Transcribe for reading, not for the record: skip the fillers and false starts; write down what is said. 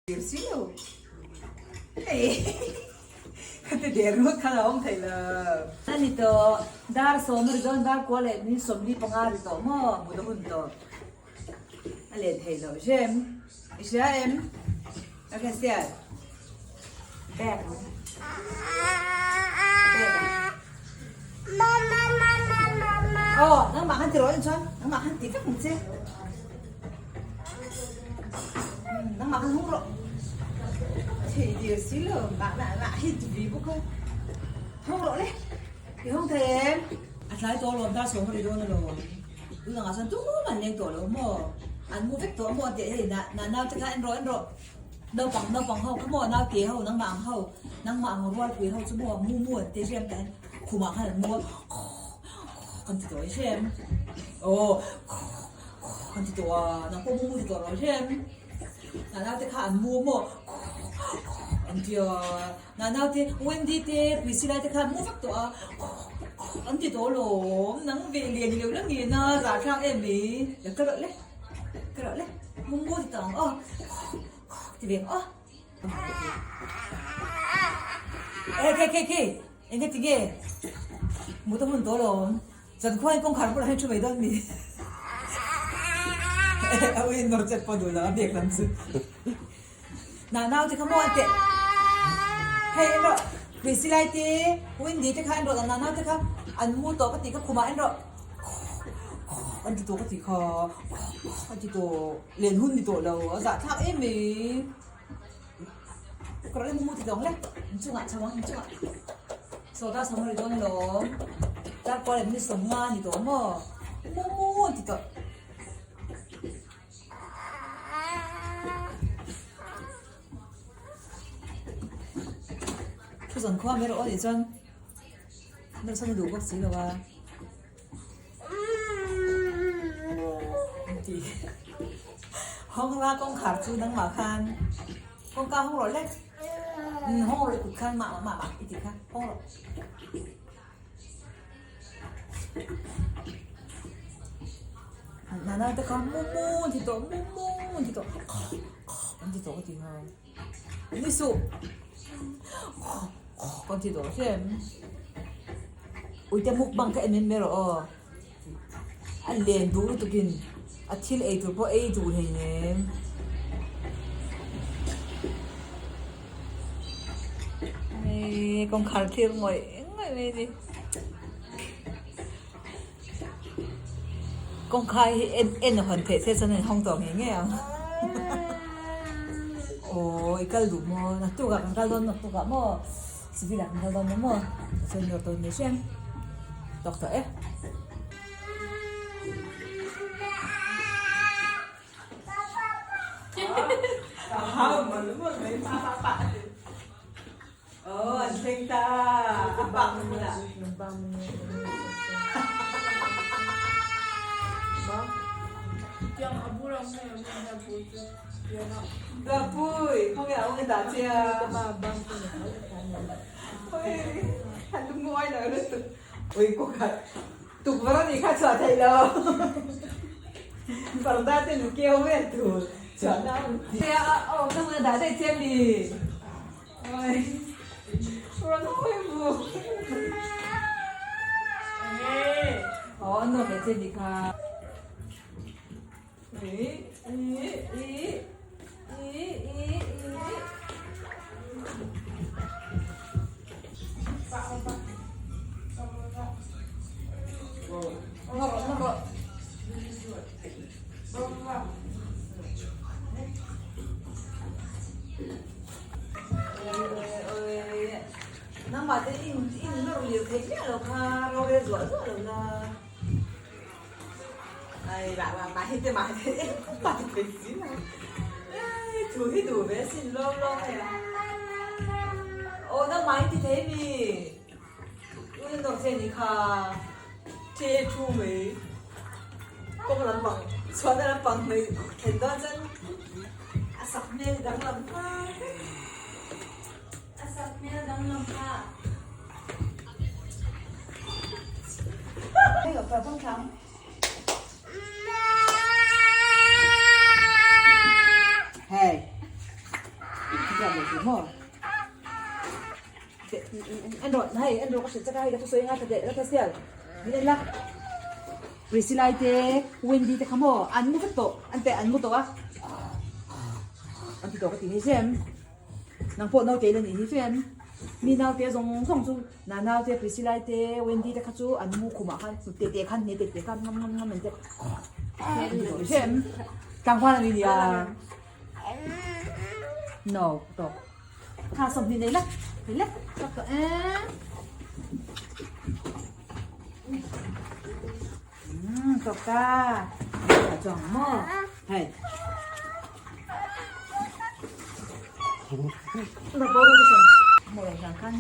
Dir si lo. Ka ti der ngawt khan a awm thei lo. A ni tawh. Dar sawm a ri dawn, dar kua leh ni 45 a ri tawh maw? Mut a hun tawh. A len thei lo hrem. I hria em? A ka sial. Bag. Bag. Aw, nangmah khan ti rawh en chuan. Nangmah khan ti vek ang che. Nangmah khan hung rawh. Thei dir si lo, mah mah mah hi ti vi bawk a. Hung rawh le. I hung thei em? A tlai tawh alawm, dar sawm a ri dawn alawm. Tunangah chuan tum an leng tawh lo maw? An mu vek tawh maw tih hei na na naute kha en rawh en rawh. Naupang naupang ho kha maw naute ho nangmah ang ho nangmah ang rualpui ho chu maw mu mu an ti hrem tah hian khumah khan an mu a kan ti tawh hrem. Aw kan ti tawh a nang pawh mu mu ti tawh lo hrem. Na naute kha an mu maw an ti a. Na naute Wendy te Priscilla te kha an mu vek tawh a, an ti tawh alawm, nang ve lian i lo la ngen a, zahthlak em mai, la ka rawh le, ka rawh le, mu mu ti tawh ang aw, ti ve ang aw. E khe khe khe, eng nge ti nge, mut a hun tawh alawm, zankhuain kawngkhar bulah hian thu mai dawn mi, a uiin nawr chet pawh duh lo a biak lam chu. Na naute kha maw an teh hei en rawh Priscilla te Wendy te kha en rawh na naute kha an mu tawh ka tih kha khumah en rawh an ti tawh ka tih kha an ti tawh len hun ni tawh lo a zahthlak em mai ka rawh le mu mu ti tawng le inchungah chho ang inchungah sawta chho ri dawn alawm tar kual em ni 50 ni tawh maw mu mu an ti tawh. Thu zawn khua mai rawh aw tih chuan nawrhsan a duh bawk si lo a tih hawng la kawngkhar chu nangmah khan kawngka hawng rawh le hawng rawh i kut khan mah mah mah i tih kha hawng rawh. Nana te kha mu mu an ti tawh mu mu an ti tawh an ti tawh ka ti kha ni suh an ti tawh hrem uite mukbang kha em em mai rawh aw a len duh lutuk in a thil ei tur pawh ei duh hleinem. Kawngkhar thlir ngawih ngawih mai a ni. Kawngkhar hi en en a hawn theih se chuan a inhawng tawh ngei ngei ang. Aw i kal duh maw? Naktukah kan kal dawn naktukah maw? Civil ah kan kal dawn maw? Chuan dawr tawn mai hrem. Tawk tawh e. Aw an thleng ta a bang hmunah. Lapui khawnge a awm dah che a. Oi han lungawi lo lutuk. Ui kawkhat tukverh a nih kha chhuah theih lo. Parda te lu keu vel tur chhuahna a awm tih. A awmna hmun a dah daih che a mi. Oi rawn hawi bu. Aw a nuam leh che nih kha. Ui ui ui ui ui ui. Nangmah te in in nawr lir thei miah lo kha rorel zuah zuah lo la ai mah mah mah hi te mah te em mah ti thei si lo ei thu hi duh ve sin lawm lawm hei a aw nangmah in ti thei mi u in nawr che ni kha the thu mai kawng lampang chhuahna lampang hmei thlen dawn chuan a sak hmel danglam nghal vek. A sak hmel danglam kha. Hey. hriat loh tur maw? En rawh, hei en rawh ka hrilh chak a, hei ka thusawi anga tha teh la sial. Min en la. Priscilla-i te, Wendy te kha maw an mu vek tawh, an teh an mu tawh a. An ti tawh ka ti hei zem. Nang pawh naute ila nih hi fem. Mi naute zawng zawng chu Nana te, Priscilla-i te, Wendy te kha chu an mu khumah khan teh teh khan hne teh teh khan ngam ngam ngam an ti an ti tawh fem. Tlangval an ni nia. No, tawk. Kha 20 nei la, nei la, tawk tawh e. Umm tawk ta. Tha chuang maw. Hei. Ra bo ro san. Mo lo san khan.